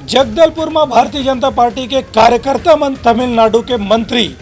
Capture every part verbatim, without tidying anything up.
जगदलपुर में भारतीय जनता पार्टी के कार्यकर्ता मन तमिलनाडु के मंत्री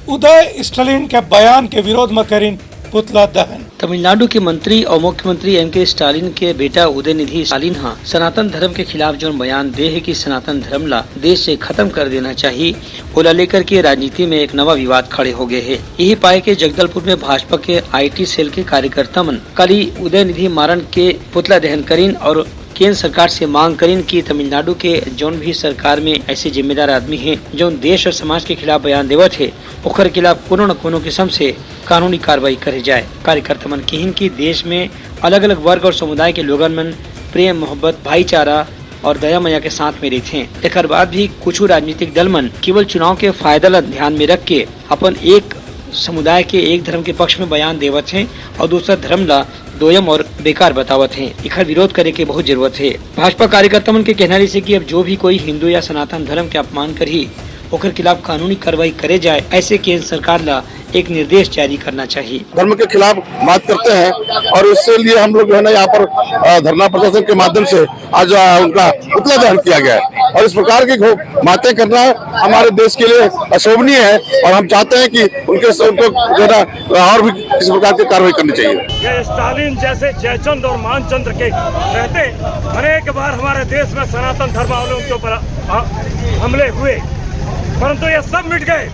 उदय स्टालिन के बयान के विरोध में करिन पुतला दहन। तमिलनाडु के मंत्री और मुख्यमंत्री एम के स्टालिन के बेटा उदयनिधि स्टालिन ह सनातन धर्म के खिलाफ जोन बयान दे हे कि सनातन धर्म ला देश से खत्म कर देना चाहिए, ओला लेकर के राजनीति में एक नवा विवाद खड़े हो गए हे। यही पाए के जगदलपुर में भाजपा के आईटी सेल के कार्यकर्ता मन काली उदयनिधि मारन के पुतला दहन करिन और केंद्र सरकार से मांग करिन कि तमिलनाडु के जौन भी सरकार में ऐसे जिम्मेदार आदमी हे, जौन देश और समाज के खिलाफ बयान देवत हे, ओकर खिलाफ कोनो न कोनो किस्म से कानूनी कार्रवाई करे जाए। कार्यकर्ता मन किहिन कि देश में अलग-अलग वर्ग और समुदाय के लोगन मन प्रेम, मोहब्बत, भाईचारा और दया मया के साथ में रहिथे। एकर बाद भी कुछ राजनीतिक दल मन केवल चुनाव के फायदा ला ध्यान में रख के अपन एक समुदाय के, एक धर्म के पक्ष में बयान देवत हे और दूसरा धर्म ला दोयम और बेकार बतावत हे। एकर विरोध करे के बहुत जरूरत हे। भाजपा कार्यकर्ता मन के कहना रहिसे कि अब जो भी कोई हिंदू या सनातन धर्म के अपमान करही, ओकर खिलाफ कानूनी कार्रवाई करे जाए, ऐसे केंद्र सरकार ला एक निर्देश जारी करना चाहिए। धर्म के खिलाफ बात करते हैं और इससे लिए हम लोग जो है ना, यहाँ पर, अ, धरना प्रदर्शन के माध्यम से आज, अ, उनका पुतला दहन किया गया है और इस प्रकार की घो-, बातें करना हमारे देश के लिए अशोभनीय है और हम चाहते हैं कि उनके स-, उनको जो है ना, और भी किसी प्रकार की कार्रवाई करनी चाहिए। ये स्टालिन जैसे जयचंद और मानचंद्र के रहते अनेक बार हमारे देश में सनातन धर्मावलंबियों पर, अ, हमले हुए, परंतु ये सब मिट गए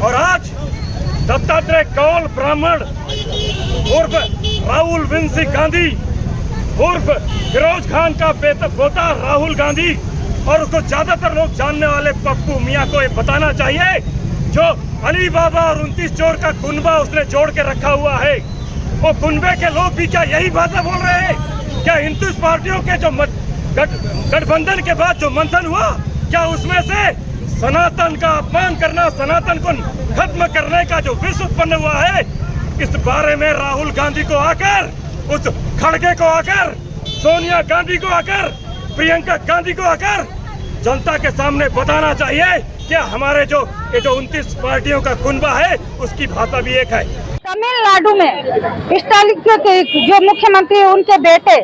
और आज दत्तात्रेय कौल ब्राह्मण उर्फ राहुल विंसी गांधी उर्फ फिरोज खान का बेटा, पोता राहुल गांधी और उसको ज्यादातर लोग जानने वाले पप्पू मियाँ को ये बताना चाहिए, जो अली बाबा और उनतीस चोर का कुनबा उसने जोड़ के रखा हुआ है। वो कुनबे के लोग भी क्या यही भाषा बोल रहे हैं? क्या इनतीस पार्टियों के जो मत-, गठ-, गठबंधन के बाद जो मंथन हुआ, क्या उसमें से सनातन का अपमान करना, सनातन को खत्म करने का जो विष उत्पन्न हुआ है, इस बारे में राहुल गांधी को आकर, उस खड़गे को आकर, सोनिया गांधी को आकर, प्रियंका गांधी को आकर जनता के सामने बताना चाहिए कि हमारे जो, ये जो उनतीस पार्टियों का कुनबा है, उसकी भाषा भी एक है। तमिलनाडु में स्टालिन के, के जो मुख्यमंत्री, उनके बेटे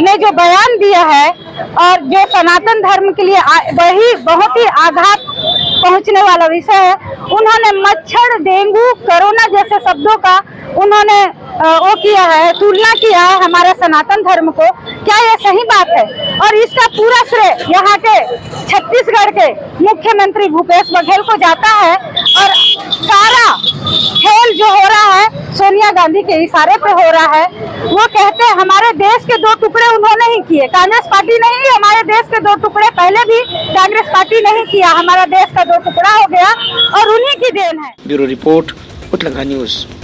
ने जो बयान दिया है और जो सनातन धर्म के लिए आ-, वही बहुत ही आघात पहुंचने वाला विषय है। उन्होंने मच्छर, डेंगू, कोरोना जैसे शब्दों का उन्होंने, अ, वो किया है, तुलना किया है हमारा सनातन धर्म को। क्या ये सही बात है? और इसका पूरा श्रेय यहाँ के छत्तीसगढ़ के मुख्यमंत्री भूपेश बघेल को जाता है और सारा खेल जो हो रहा है सोनिया गांधी के इशारे पे हो रहा है। वो कहते हैं हमारे देश के दो टुकड़े उन्होंने ही किए, कांग्रेस पार्टी ने ही हमारे देश के दो टुकड़े पहले भी कांग्रेस पार्टी ने ही किया, हमारा देश का दो टुकड़ा हो गया और उन्हीं की देन है। Bureau report, Utlanga news.